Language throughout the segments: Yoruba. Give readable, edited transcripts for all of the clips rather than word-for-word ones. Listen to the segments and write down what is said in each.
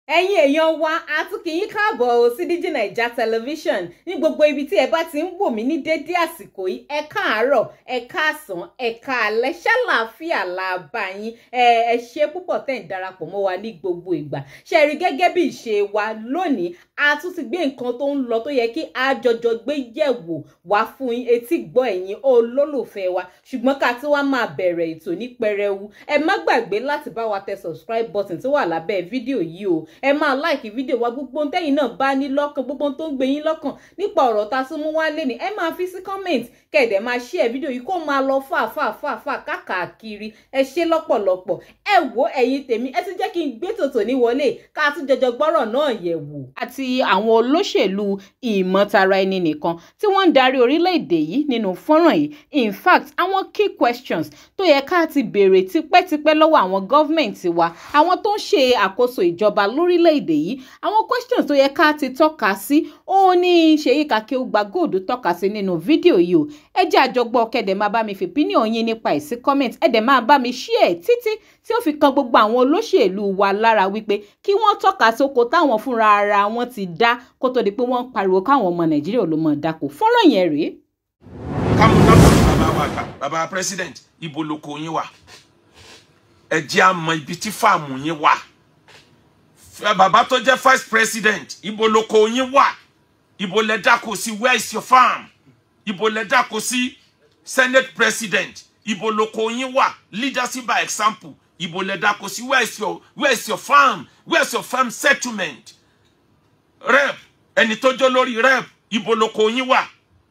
Ẹ̀yin èèyàn wa, a tún kí yín káàbọ̀ o sí Digi Naija Television. Ní gbogbo ibi tí ẹ bá ti ń wò mí ní dédé àsìkò yìí, ẹ káàárọ̀, ẹ káàsán, ẹ káalẹ́, ṣàlàáfíà la bá yín. Ẹ ṣé púpọ̀ tẹ́ ń darapọ̀ mọ́ wa ní gbogbo ìgbà. Ṣe rí gẹ́gẹ́ bí ìṣe wa lónìí, a tún ti gbé nǹkan tó ń lọ tó yẹ kí a jọjọ gbé yẹ̀wò wá fún yín etí gbọ́ ẹ̀yin olólùfẹ́ wa. Ṣùgbọ́n ká tí wàá máa bẹ̀rẹ̀ ètò ní pẹrẹwu, ẹ má gbàgbé láti bá wa tẹ subscribe button tó wà lábẹ́ fídíò yìí o. Ẹ máa like fídíò wa, gbogbo ohun tẹ́yin náà bá ní lọ́kàn, gbogbo ohun tó ń gbé yín lọ́kàn nípa ọ̀rọ̀ tá a tún mú wá léni, ẹ máa fi sí comment, kẹ̀dẹ̀ máa share fídíò yìí kó máa lọ fà fà fà fà káàkiri. Ẹ ṣé lọ́pọ̀lọpọ̀. Ẹ wo ẹ̀yin tèmi, ẹ tún jẹ́ kí n gbé tòtò ní wọlé ká tún jọjọ gbọ́rọ̀ náà yẹ̀ wò. Àti àwọn olóṣèlú ìmọ̀tara ẹni nìkan tí wọ́n ń darí orílẹ̀-èdè yìí nínú fọ́nrán yìí. In fact, àwọn key questions tó yẹ ká ti béèrè tipẹ́tipẹ́ lọ́wọ́ àwọn gọ́ọ̀mẹ̀ntì wa, àwọn tó ń ṣe àkóso ìjọba lórílẹ̀-èdè yìí, àwọn questions tó yẹ ká ti tọ́ka sí, ó ní Ṣèyí Akeugbagold tọ́ka sí nínú fídíò yìí o. Ẹ jẹ́ àjọgbọ́, kẹ́dẹ̀ máa bá mi fi opinion yín nípa ẹ̀ sí comment, ẹ dẹ̀ máa bá mi share títí tí ó fi kan gbogbo àwọn olóṣèlú wa lára wípé kí wọ́n tọ́ka sóko táwọn fúnra ara wọn ti dá kó tó di pé wọ́n ń pariwo káwọn ọmọ Nàìjíríà ló mọ̀ dáko. Fọ́nrán yẹn rèé. Kámú kámú, bàbá wa àgbà, bàbá president, ibo lóko yín wà? Ẹ jẹ́ á mọ̀ ibi tí farm yín wà. Bàbá tó jẹ́ vice president, ibo lóko yín wà? Ibo lẹ dáko sí? Where is your farm? Ibo lẹ dáko sí? Senate president, ibo lóko yín wà? Leadership by example, ibo lẹ dáko sí? Where is your farm? Where is your farm settlement? Rep, ẹni tó jó lórí rep, ibo lóko yín wà?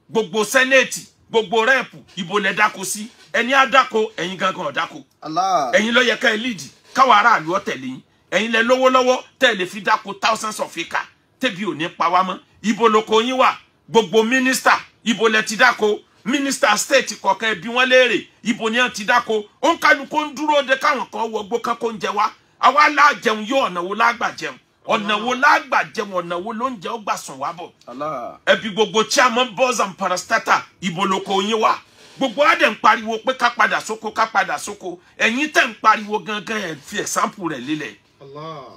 Gbogbo senate, gbogbo rep, ibo lẹ dáko sí? Ẹni á dáko, ẹ̀yin gangan ò dáko. Allah. Ẹ̀yin ló yẹ ká ẹ lead, káwọn aráàlú ó tẹ̀lé yín. Ẹ̀yin lẹ lówó lọ́wọ́ tẹ́ ẹ lè fi dáko thousands of acre tẹ́bi ò ní pa wá mọ́. Ibo lóko yín wà? Gbogbo mínísítà, ibo lẹ ti dáko? Mínísítà state kọ̀ọ̀kan, ẹbí wọn léèrè, ibo ni wọ́n ti dáko? Ó ń kálukú ń dúró de káwọn kan wọgbó kan kó ń jẹ wá. Àwa láàjẹun yóò, ọ̀nà wo lágbà jẹun? Ọ̀nà wo lágbà jẹun? Ọ̀nà wo ló ń jẹ ó gbà sùn wá bọ̀? Allah. Ẹbí gbogbo chairman boards and parastatal, ibo lóko yín wà? Gbogbo adẹ̀ ń pariwo pé ká padà sóko, ká padà sóko. Ẹ̀yin tẹ̀ ń pariwo gangan, ẹ̀ fi example rẹ̀ lélẹ̀.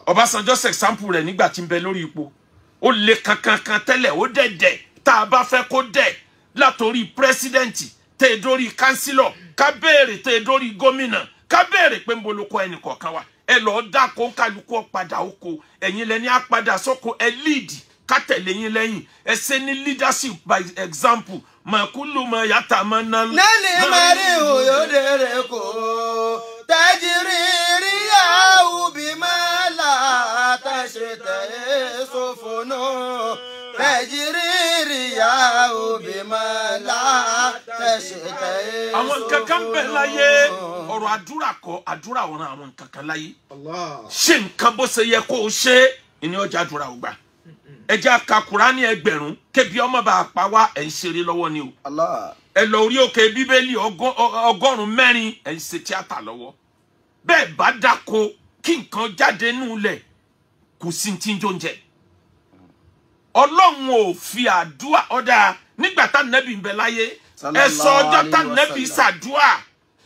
Ọbásanjọ́ ṣe example rẹ̀ nígbà tí ń bẹ lórí ipò. Ó le kankankan tẹ́lẹ̀, ó dẹ̀dẹ̀. Tá a bá fẹ́ kó dẹ̀, látòrí president tẹ́ ẹ dórí councillor, ká béèrè, tẹ́ ẹ dórí gómìnà, ká béèrè pé ń bo lóko ẹnì kọ̀ọ̀kan wa. Ẹ lọ́ọ́ dáko, kálukú ó padà oko. Ẹ̀yin lẹni á padà sóko. Ẹ lead, ká tẹ̀lé yín lẹ́yìn. Ẹ ṣe ní leadership by example. Màkúlù mọ̀ yàtà mọ̀ náà. Nẹ́ẹ̀lì mẹ́rin òyòdèrè kò tẹ́jìrì ríyàwó bí máa là tẹ̀sítẹ̀ sófónù. Tẹ́jìrì ríyàwó bí máa là tẹ̀sítẹ̀. Àwọn nǹkan kan bẹ láyé, ọ̀rọ̀ àdúrà kọ́, àdúrà ọ̀ràn àwọn nǹkan kan láyé. Ṣé nǹkan bó ṣe yẹ kó o ṣe ìní ọjà àdúrà ò gbà? Ẹ jẹ́ a ka Kùránì 1000 kébi ọmọ bá a pa wá, ẹ̀ ń ṣeré lọ́wọ́ ni o. Allah. Ẹ lọ orí òkè Bíbélì 400, ẹ̀ ń ṣe tíátà lọ́wọ́. Bẹ́ẹ̀ bá dáko kí nǹkan jáde nù lẹ̀, kò sí ti ń jóúnjẹ. Ọlọ́run ò fi àdúrà ọ̀dà nígbà tá nẹ́bì ń bẹ láyé. Ẹ sọ ọjọ́ tá Sallallahu nẹ́bì alayhi wa sallam. ṣàdúrà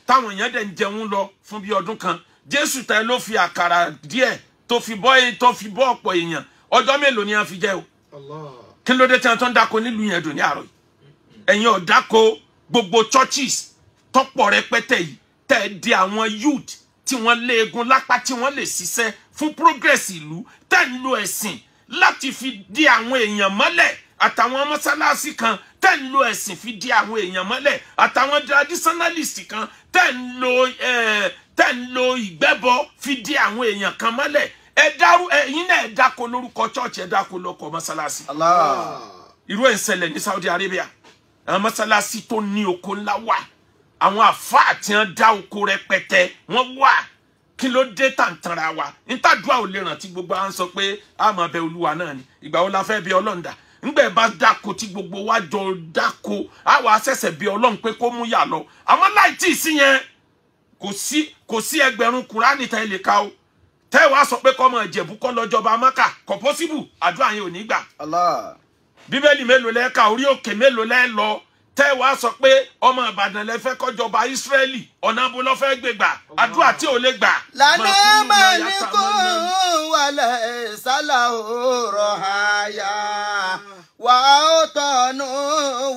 táwọn èèyàn dẹ̀ ń jẹun lọ fún bí ọdún kan. Jésù tẹ ló fi àkàrà díẹ̀ tó fi bọ́ ọ̀pọ̀ èèyàn, ọjọ́ mélòó ni wọ́n fi jẹ o? Kí ló dé tí wọ́n tó ń dáko nílùú yẹn dùn ní àárọ̀ yìí? Ẹ̀yin ò dáko. Gbogbo churches tọ́pọ̀ rẹpẹtẹ yìí, tẹ́ ẹ di àwọn youth tí wọ́n lé egun lápá, tí wọ́n lè ṣiṣẹ́ fún progress ìlú, tẹ́ ń lo ẹ̀sìn láti fi di àwọn èèyàn mọ́lẹ̀, àtàwọn mọ́sálásí kan tẹ́ ń lo ẹ̀sìn fi di àwọn èèyàn mọ́lẹ̀, àtàwọn traditionalist kan tẹ́ ń lo ìgbẹ́bọ fi di àwọn èèyàn kan mọ́lẹ̀. Ẹ dárú, ẹ̀yin náà, ẹ dáko lórúkọ church, ẹ dáko lórúkọ mọ́sálásí. Allah. Irú ẹ̀ ń ṣẹlẹ̀ ní Saudi Arabia. Àwọn mọ́sálásí tó ní oko ńlá wà, àwọn àfáà tí wọ́n dá oko rẹpẹtẹ wọ́n wà. Kí ló dé tàǹtàrà wa nítàdúrà ò lè rántí? Gbogbo à ń sọ pé a máa bẹ Olúwa náà ni. Ìgbà wo la fẹ́ bí Ọlọ́run dà? Ńgbẹ́ bá dáko tí gbogbo wa jọ dáko, a wàá ṣẹ̀ṣẹ̀ bí Ọlọ́run pé kó mú yà lọ. Àmọ́ láì tí ì sí yẹn, kò sí 1000 Kùránì tẹ́ lè ka o tẹ́ wàá sọ pé kọ́ mọ̀ Ìjẹ̀bú kọ́ lọ́jọba Mọ́kà, kò possible, àdúrà yẹn ò ní gbà. Allah. Bíbélì mélòó lẹ́ ka? Orí òkè mélòó lẹ́ lọ? Tẹ́ wàá sọ pé ọmọ Ìbàdàn lẹ fẹ́ kọjọba Ísírẹ́lì, ọ̀nà abo lọ fẹ́ gbé gbà, àdúrà tí ò lè gbà. Lànà màlíkù wàlẹ̀ sálà òrò àyà wà ó tọ̀nù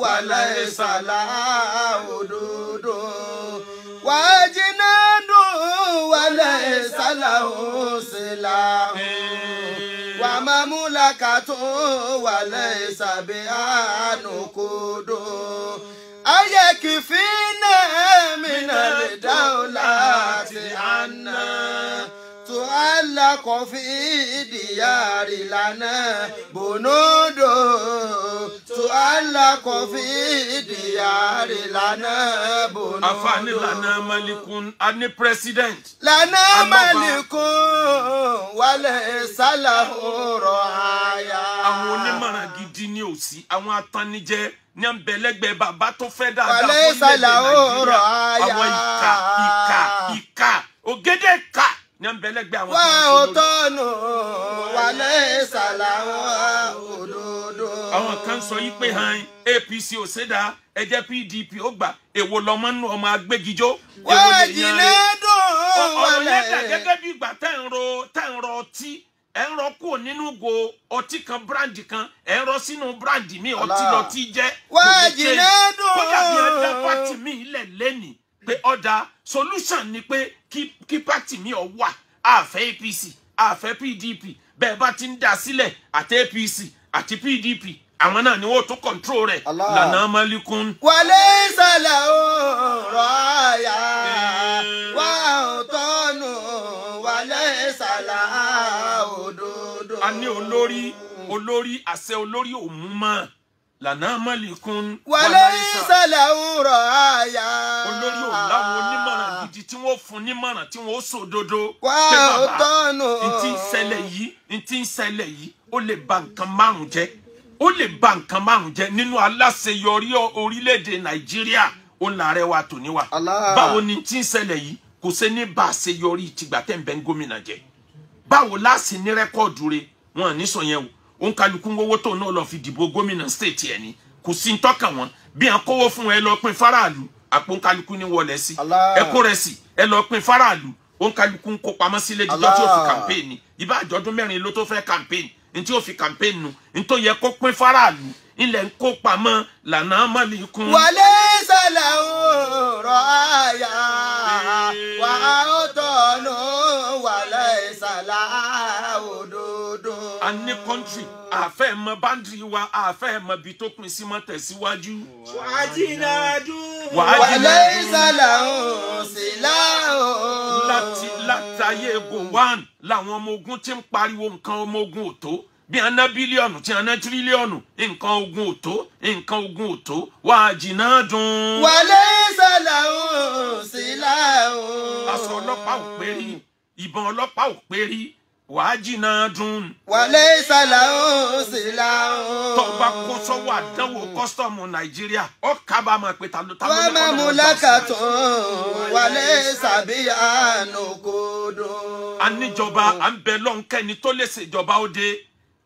wàlẹ̀ sálà òdodo wà á jiná dùn wàlẹ̀ sálà òsèlà wà mamúlàkà tó wàlẹ̀ sàbẹ̀ ànúkòdò ayé kìfì náà mìíràn lè dá ọ láti àná tó alákọ̀ọ́fì ìdíyàrí lánà bònódò tó alákọ̀ọ́fì ìdíyàrí lánà bònódò. Àfààní lànà malikun a ní president. Lànà malikun wàlẹ̀ sálàhóró àyà. Àwọn onímọ̀ràn gidi ni ò sí, àwọn atannijẹ ní àǹbẹ̀lẹ́gbẹ̀ bàbá tó fẹ́ dáadáa fún ilẹ̀ Nàìjíríà. Àwọn ìkà ìkà ìkà ògèdè ìkà ní àǹbẹ̀lẹ́gbẹ̀ àwọn tó ń sọ lórí. Wà ó tọ́nu wàlẹ̀ sálàhóró òdodo. Àwọn kan sọ yí pé hàn APC ò ṣẹ̀dá, ẹ jẹ́ PDP ó gbà, èwo lọmọ nù ọmọ agbégijó. Wà á jìnnà dùn ọ̀rọ̀ yẹn dà gẹ́gẹ́ bí ìgbà tẹ́ ń rọ ọtí, ẹ̀ ń rọ kúrò nínú go ọtí kan bíráǹdì kan, ẹ̀ ń rọ sínú bíráǹdì mi, ọtí lọtí jẹ́. Wà á jìnnà dùn. Kódà bí ẹ dá pátì mi ilẹ̀ lẹ́nìí pé ọ̀dà solution ni pé kí pátì mi ọ̀ wà, àfẹ́ APC àfẹ́ PDP, bẹ́ẹ̀ bá ti ń dá sílẹ̀ àti APC àti PDP àwọn náà ni wọ́n tún control rẹ̀. Lànà malikun. Wàlẹ̀ sàlẹ̀ òrò àyà wà ó tọ́nu wàlẹ̀ sàlẹ̀ òdodo. A ní olórí olórí àṣẹ olórí òmù mọ́. Lànà malikun. Wàlẹ̀ sàlẹ̀ òrò àyà. Olórí ò láwọn onímọ̀ràn gidi tí wọ́n fún nímọ̀ràn tí wọ́n sòdodo. Wà ó tọ́nu. Ntí ń ṣẹlẹ̀ yìí, ntí ń ṣẹlẹ̀ yìí, ó lè ba nǹkan márùn-ún jẹ́. Ó lè ba nǹkan márùn jẹ́ nínú aláṣeyọrí orílẹ̀-èdè Nàìjíríà, ó ń làárẹ̀ wa tòní wa. Báwo ni tí ń ṣẹlẹ̀ yìí kò ṣe ní bá àṣeyọrí tìgbà tẹ̀ ń bẹ́ ń gómìnà jẹ́? Báwo láṣì ní rẹ́kọ̀dù rẹ̀? Wọn ní sọ yẹn o. Òun kálukú ń wówó tóun náà lọ fi dìbò gómìnà stéètì ẹ̀ ní. Kò sí ń tọ́ka wọn. Bí à ń kówó fún ẹ lọ pín fáráàlú, àpò ń kálukú ní wọlé sí. Ẹ kó rẹ̀ sí, ẹ lọ pín fáráàlú. Òun kálukú ń kó pamọ́ sílé dídọ́ tí ó fi kàmpéènì. Ìbá àjọ̀dún mẹ́rin ló tó fẹ́ kàmpéènì. Ntí ó fi campaign nu, ntó yẹ kó pín fáráàlú, ilẹ̀ ń kó pamọ́ lànà malikun. Wàlẹ̀ sàlẹ̀ òrò àyà wà ó tọ̀nù wàlẹ̀ sàlẹ̀ òdodo. A ní kọ́ńtírì, àfẹ́ mọ báńdìrì wa, àfẹ́ mọ ibi tó pín sí mọ́ tẹ̀síwájú. Wàlẹ̀ sàlẹ̀ òsìlá o. Látàyè Gowon làwọn ọmọ ogun ti ń pariwo nǹkan ọmọ ogun ò tó. Bí a ná bílíọ̀nù tí a ná tírílíọ̀nù, nǹkan ogun ò tó, nǹkan ogun ò tó, wà á jìnnà dùn. Wàlẹ̀ sàlẹ̀ òsìlá o. Aṣọ ọlọ́pàá ò pé rí, ìbọn ọlọ́pàá ò pé rí, wà á jìnnà dùn. Wàlẹ̀ sàlẹ̀ òsìlá o. Tó bá kó sọ́wọ́ àdánwò kọ́sítọ́ọ̀mù Nàìjíríà, ó kábàámọ̀ pé ta ló ta ló Wà má mú lákàtún wàlẹ̀ sàbíyànù kódó. A níjọba, à ń bẹ lọ́nkẹ́ni tó lè ṣèjọba ó dé.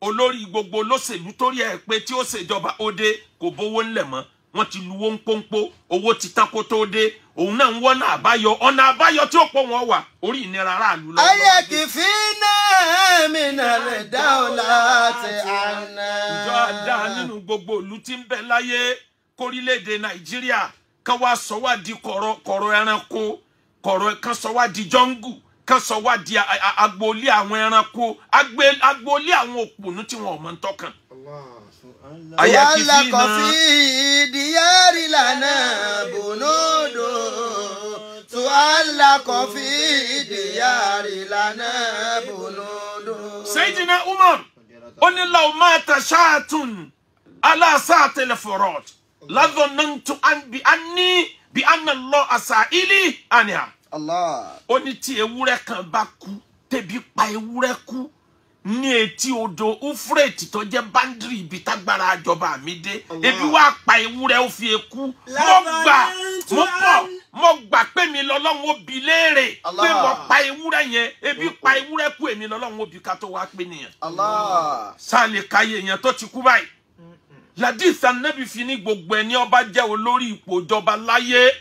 Olórí gbogbo olóṣèlú torí ẹ pé tí ó ṣèjọba ó dé kò bówó ńlẹ̀ mọ́. Wọ́n ti luwó ń pọ́npọ́, owó ti tán kó tó dé. Òun náà ń wọ́nà àbáyọ, ọ̀nà àbáyọ tí ó pọ̀ wọ́n wà orí ìnira aráàlú lọ́wọ́. Ayé kìfì náà mìíràn lè dá ọ láti àná. Ìjọ àdá nínú gbogbo ìlú tí ń bẹ láyé kórílẹ̀-èdè Nàìjíríà kan wá sọ wá di kọ̀rọ̀ ẹranko, kọ̀rọ̀ kan sọ wá di jọ́ngù, kan sọ wá di agboolé àwọn ẹranko, agboolé àwọn òpònú tí wọn ò mọ̀ ń tọ́kàn. Wàhálà kọfí ìdíyàrí lànà bònódò. Wàhálà kọfí ìdíyàrí lànà bònódò. Sayyidina Umar ó ní law mata ṣáàtún aláṣàtẹlẹ fọrọt ladhannantu anni bí anna Allah sa'ili anha. Ó ní tí ewúrẹ́ kan bá kú, tẹ̀bí pa ewúrẹ́ kú ní etí odò Ufreti tó jẹ́ báńdìrì ibi tágbára àjọba mi dé, ebi wá pa ewúrẹ́ ó fi ekú. Mo gbà mo gbà pé mi lọ́lọ́run ó bi léèrè pé mo pa ewúrẹ́ yẹn, ebi pa ewúrẹ́ kú, èmi lọ́lọ́run ó bi ká tó wá pé nìyẹn. Sáà lè ka iye èèyàn tó ti kú báyìí. Ladith Anabi fi ní gbogbo ẹni ọba jẹ́ olórí ipò ìjọba láyé,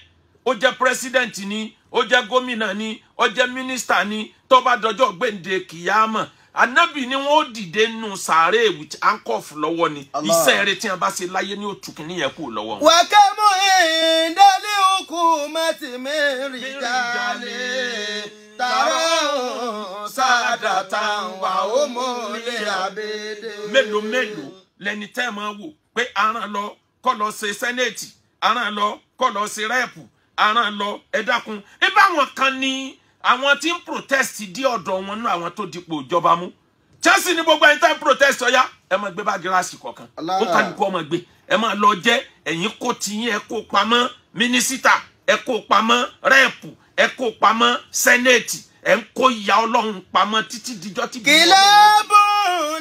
ó jẹ́ president ni, ó jẹ́ gómìnà ni, ó jẹ́ mínísítà ni, tó bá dọjọ́ gbèǹde kìyàmọ̀, Anabi ni wọ́n ó dìde nù sàárè with handcuff lọ́wọ́ ni. Iṣẹ́ rẹ̀ tí wọ́n bá ṣe láyé ní òtún kìíní yẹn kú lọ́wọ́ wọn. Wàkẹ́mú ìdálé òkú mẹ́tì mẹ́rin jálè tààrà sádàtà wà ó mọ̀lẹ́ àbẹ̀dẹ̀. Mélòó mélòó lẹni tẹ́ ẹ máa wò pé aràn lọ kọ́ lọ ṣe sẹ́nẹ̀tì, aràn lọ kọ́ lọ ṣe rẹ́ẹ̀pù, aràn lọ ẹ dákun. Ibà wọn kan ní àwọn tí ń protest dí ọ̀dọ̀ wọn nú àwọn tó dipò ìjọba mú. Chelsea ní gbogbo ẹni tá ń protest ọ̀yá ẹ máa gbé bá gíláàsì kọ̀ọ̀kan, ó kálukú ọmọ gbé, ẹ máa lọ jẹ́ ẹ̀yin kó tiyín ẹ kó pamọ́ mínísítà, ẹ kó pamọ́ rẹ́ẹ̀pù, ẹ kó pamọ́ sẹ́nẹ̀tì, ẹ ń kó ìyà Ọlọ́run pamọ́ títí dijọ́ tí. Kìláàbù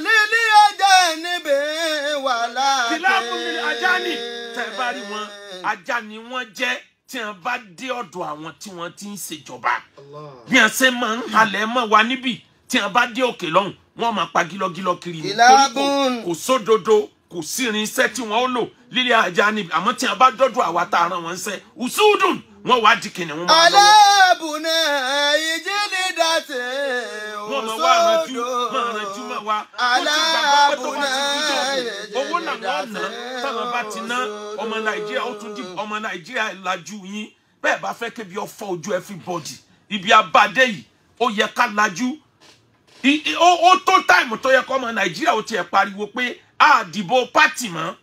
lílí ajá níbẹ̀ wà láàbẹ̀. Kìláàbù lílí ajá ní tẹ́ bá rí wọn, ajá ni wọ́n jẹ́ tí wọ́n bá dé ọ̀dọ̀ àwọn tí wọ́n ti ń ṣèjọba. Bí wọ́n ṣe máa ń halẹ̀ mọ́ wa níbí, tí wọ́n bá dé òkè lọ́hùn, wọ́n máa pa gílọ́gílọ́ kiri ni. Kò sódodo, kò sí irinṣẹ́ tí wọ́n ó lò lílé ajá níbi. Àmọ́ tí wọ́n bá dọ́dọ̀ àwa tá a rán wọn ṣẹ́, ùsùdùn wọ́n wá di kìnìún máa lọ́wọ́. Aláàbùnà ìjílẹ̀ dàtẹ̀ òṣòdò. Wọ́n máa wá ranjú, máa ranjú máa wá. Wọ́n ti gbàgbọ́ pé tó bá ti díjọ́ owó làwọn ná, táwọn bá ti ná, ọmọ Nàìjíríà ó tún di ọmọ Nàìjíríà lajú yín. Bẹ́ẹ̀ bá fẹ́ kébi ọfọ́ ojú everybody. Ibi abadé yìí, ó yẹ ká lajú. Ó tó táìmù tó yẹ kọ́ ọmọ Nàìjíríà ó tiẹ̀ pariwo pé a dìbò pátì mọ́.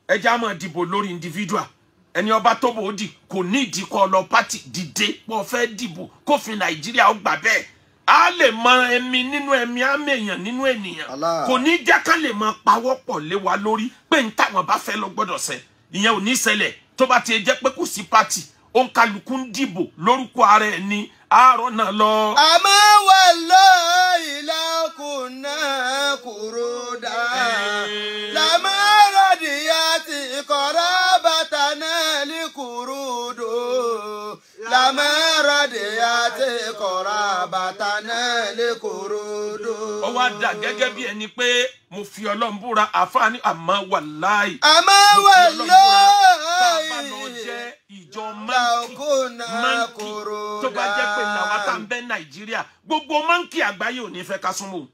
Ẹ jẹ́ á máa dìbò lórí individual. Ẹni ọba tó bò ó dì kò ní ìdíkọ lọ pátì dìde pọ̀ fẹ́ dìbò kófin Nàìjíríà ó gbà bẹ́ẹ̀. A lè mọ ẹ̀mí nínú ẹ̀mí àmì èèyàn nínú ènìyàn. Kò ní jẹ́ ká lè máa pawọ́pọ̀ lé wa lórí pé n táwọn bá fẹ́ lọ gbọ́dọ̀ ṣẹ. Ìyẹn ò ní ṣẹlẹ̀ tó bá ti jẹ́ pé kò sí pátì. Òǹkàlùkù ń dìbò lórúkọ ara ẹ̀ ní àárọ̀ náà lọ. Àmọ́ wà lọ ìlàkùnà kúrò dá. Làmárọ̀dìyà ti kọ̀rọ̀ bàtà náà lè kúrò dò. Làmárọ̀dìyà ti kọ̀rọ̀ bàtà náà lè kúrò dò. Ó wá dà gẹ́gẹ́ bí ẹni pé mo fi Ọlọ́run búra àfáàní àmọ́ wàláì. Àmọ́ wàláì. Tá a bá lọ jẹ́ ìjọ mọ́ǹkì tó bá jẹ́ pé làwa tá ń bẹ Nàìjíríà gbogbo mọ́ǹkì àgbáyé ò ní fẹ́ ká súnmọ́.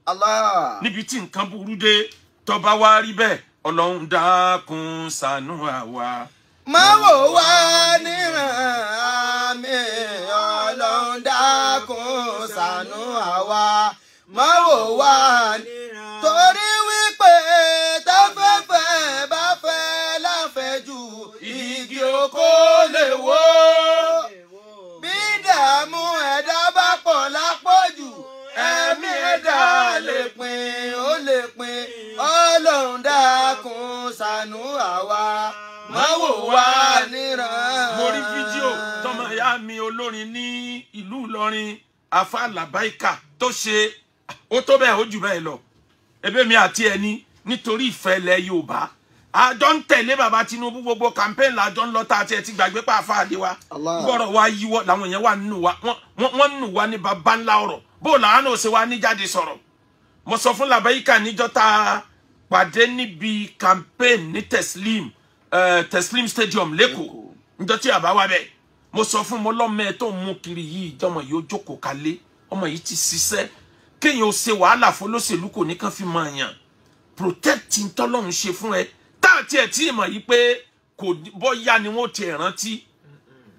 Níbi tí nǹkan burú dé tó bá wá rí bẹ́ẹ̀ Ọlọ́run dákun ṣàánú àwa. Má wò wá níran àmì Ọlọ́run dákun ṣàánú àwa. Má wò wá níran torí wípé táfẹ́fẹ́ bá fẹ́ láfẹ́jù igi oko lè wó. Bí ìdààmú ẹ̀dá bá pọ̀ lápọ̀jù ẹ̀mí ẹ̀dá lè pín ó lè pín. Ọlọ́run dákun ṣàánú àwa. Má wò wá níran. Mo rí fídíò tọmọ ìyá mi olórin ní ìlú Ìlọrin Afa Labaika tó ṣe ó tó bẹ́ẹ̀ ó jù bẹ́ẹ̀ lọ. Ebe mi àti ẹni nítorí ìfẹ́ ilẹ̀ Yorùbá. Àjọ ń tẹ̀lé bàbá Tinubu gbogbo campaign làjọ ń lọ tá àti ẹ ti gbàgbé pa àfa àdé wa. Gbọ́rọ̀ wa yíwọ́ làwọn èèyàn wà nínú wa. Wọ́n nù wá ní baba ńlá ọ̀rọ̀. Bó làwọn náà ṣe wá ní jáde sọ̀rọ̀. Mo sọ fún Labaika níjọ́ tá a pàdé níbi campaign ní Teslim, Teslim Stadium l'Ékòó. Níjọ́ tí àbá wa bẹ̀. Mo sọ fún mo lọ́mọ ẹ tó ń mú kiri yìí ìjọmọ yìí ó jókòó kalẹ̀. Ọmọ yìí ti ṣiṣẹ́. Kéèyàn ó ṣe wàhálà fún olóṣèlú kò ní kàn fi mọ àyàn. Protecting tọ́lọ́run ṣe fún ẹ. Tá àti ẹ̀ tí ìmọ̀ yìí pé kò bọ́yá ni wọ́n ti rántí.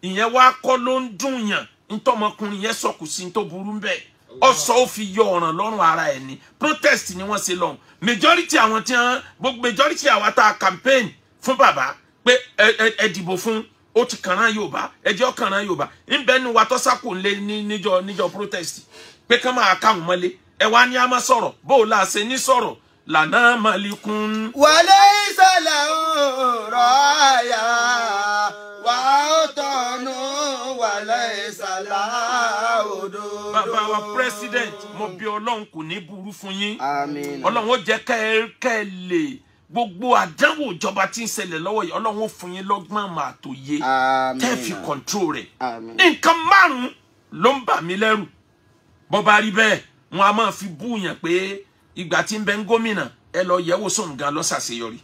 Ìyẹn wá kọ́ ló ń dùn yàn. Ntọ́mọkùnrin yẹn sọ kò sí tó burú ń bẹ̀. Ọ̀sọ́ ó fi yọ ọ̀ràn lọ́rùn ara ẹ̀ ni. Protest ni wọ́n ṣe lọ́hùn. Majority àwọn tí wọ́n gbogbo majority àwa tá a campaign fún bàbá pé ẹ dìbò fún ó ti kàrán Yorùbá ẹ jẹ́ ó kàrán Yorùbá. Ńbẹ́ nu wa tọ́sákò ńlẹ̀ níjọ protest pé kán máa káwọn mọ́lé. Ẹ wá ní a máa sọ̀rọ̀ bó o là ṣe ní sọ̀rọ̀ lànà malikun. Wàlẹ́ ìṣẹ̀lẹ̀ ń rọ̀ àyà wà ó tọ̀nù wàlẹ́ ìṣẹ̀lẹ̀ òdo. Bàbá wa president mo bí Ọlọ́run kò ní burú fún yín. Àmín. Ọlọ́run ó jẹ́ kẹ́ ẹ lè gbogbo àdánwò ìjọba tí ń ṣẹlẹ̀ lọ́wọ́ yìí Ọlọ́run ó fún yín lọ́gbọ́n àmọ́ àtòye tẹ́ fi control rẹ̀. Nǹkan márùn-ún ló ń bà mí lẹ́rù. Bó bá rí bẹ́ẹ̀ wọn a máa fi búyàn pé ìgbà tí ń bẹ ń gómìnà ẹ lọ yẹ̀wò sóun gan ló ṣàṣeyọrí.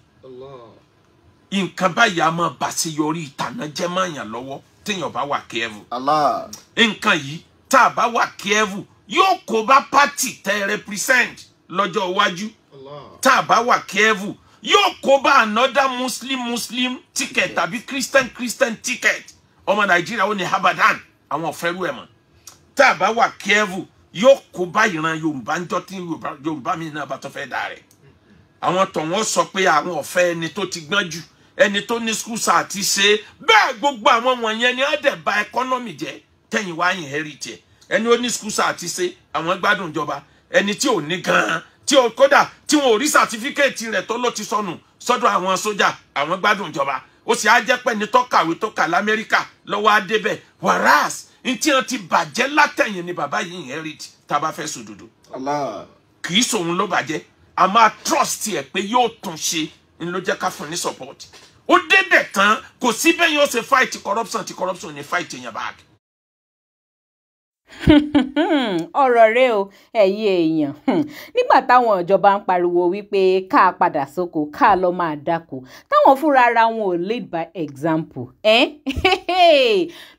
Nǹkan báyìí a máa bàṣeyọrí ìtànà jẹ́ máyàn lọ́wọ́ téèyàn bá wà careful. Allah. Nǹkan yìí tá a bá wà careful yóò kó bá party tẹ́ represent lọ́jọ́ iwájú. Tá a bá wà careful yóò kó bá another Muslim ticket tàbí Christian ticket. Ọmọ Nàìjíríà ó ní abadan àwọn ọ̀fẹ́rú ẹ̀ mọ̀. Tá a bá wà careful yóò kó bá ìran Yorùbá ń jọ tí Yorùbá mi náà bá tó fẹ́ dà rẹ̀. Àwọn tó wọ́n sọ pé àwọn ọ̀fẹ́ ẹni tó ti gbọ́n jù, ẹni tó ní school àti ṣe bẹ́ẹ̀, gbogbo àwọn wọ̀nyẹn ni á dẹ̀ ba economy jẹ́ tẹ̀yìn wá inherit ẹ̀. Ẹni ó ní school àti ṣe àwọn gbádùn ìjọba, ẹni tí ò ní gan-an tí ò kódà tí wọn ò rí sàtífíkẹ́ẹ̀tì rẹ̀ tó ló ti sọnù sọ́dọ̀ àwọn sójà, àwọn gbádùn ìjọba. Ó sì á jẹ́ pé ẹni tó kàwé tó kà l'Amẹ́ríkà lọ́wọ́ á débẹ̀, whereas n tí wọn ti bàjẹ́ látẹ̀yìn ni bàbá yìí inherit. Tá a bá fẹ́ sòdodo, Allah. kì í sòun ló bàjẹ́, a máa trust ẹ̀ pé yóò tún ṣe ń ló jẹ́ ká fún ní support. Ó débẹ̀ tán, kò sí bẹ́ẹ̀ yóò ṣe fight corruption tí corruption ní fight èèyàn back. Ọ̀rọ̀ rẹ o, ẹ̀yin èèyàn. Nígbà táwọn ìjọba ń pariwo wípé ká padà sóko, ká lọ máa dáko, táwọn fúnra ara wọn ò lead by example.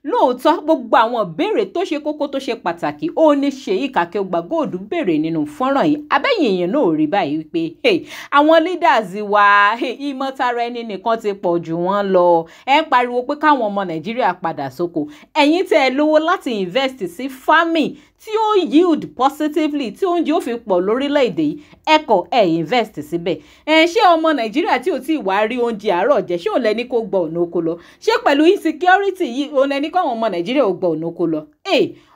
Lóòótọ́ gbogbo àwọn ìbéèrè tó ṣe kókó tó ṣe pàtàkì ó ní Sheikh Akeugba Gold béèrè nínú fọ́nrán yìí. Abẹ́yìn èèyàn náà rí báyìí wípé àwọn leaders wa, ìmọ̀tara ẹni nìkan ti pọ̀ jù wọ́n lọ. Ẹ ń pariwo pé káwọn ọmọ Nàìjíríà padà sóko, ẹ̀yin tẹ́ ẹ lówó láti invest sí farming tí ó yield positively, tí oúnjẹ ó fi pọ̀ lórílẹ̀‐èdè yìí, ẹ kọ̀ ẹ invest síbẹ̀. Ẹ ṣé ọmọ Nàìjíríà tí ò tí ì wá rí oúnjẹ àárọ̀ jẹ, ṣé òun lẹni kó gbọ́ ọ̀nà oko lọ? Ṣé pẹ̀lú insecurity yìí òun lẹni kó àwọn ọmọ Nàìjíríà ò gbọ́ ọ̀nà oko lọ?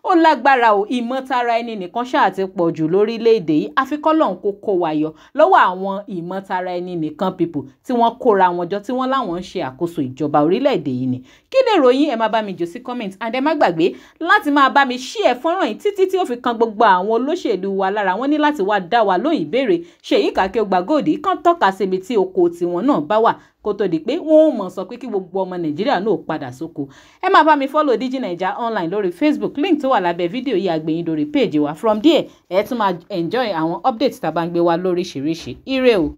Ó lágbára o. Ìmọ̀tara ẹni nìkan ṣáà ti pọ̀ jù lórílẹ̀‐èdè yìí. Àfi k'Ọlọ́run kó kó wa yọ lọ́wọ́ àwọn ìmọ̀tara ẹni nìkan people tí wọ́n kóra wọn jọ tí wọ́n láwọn ń ṣe àkóso ìjọba orílẹ̀‐èdè yìí ni. Kí lè ròyìn? Ẹ máa bá mi jù sí comment, and ẹ má gbàgbé láti máa bá mi share fọ́nrán yìí títí tí ó fi kan gbogbo àwọn olóṣèlú wa lára. Wọn ní láti wá dá wa lóhùn ìbéèrè Sheikh Akeugba Gold kàn tọ́ka síbi tí oko tiwọn náà bá wà, kó tó di pé wọ́n ó mọ̀ sọ pé kí gbogbo ọmọ Nàìjíríà náà padà sóko. Ẹ máa bá mi follow Digi Naija online lórí Facebook, link tó wà lábẹ́ fídíò yìí àgbẹ̀yìn lórí page wa. From there ẹ tún máa enjoy àwọn updates tá a bá ń gbé wá lóríṣiríṣi. Ire o.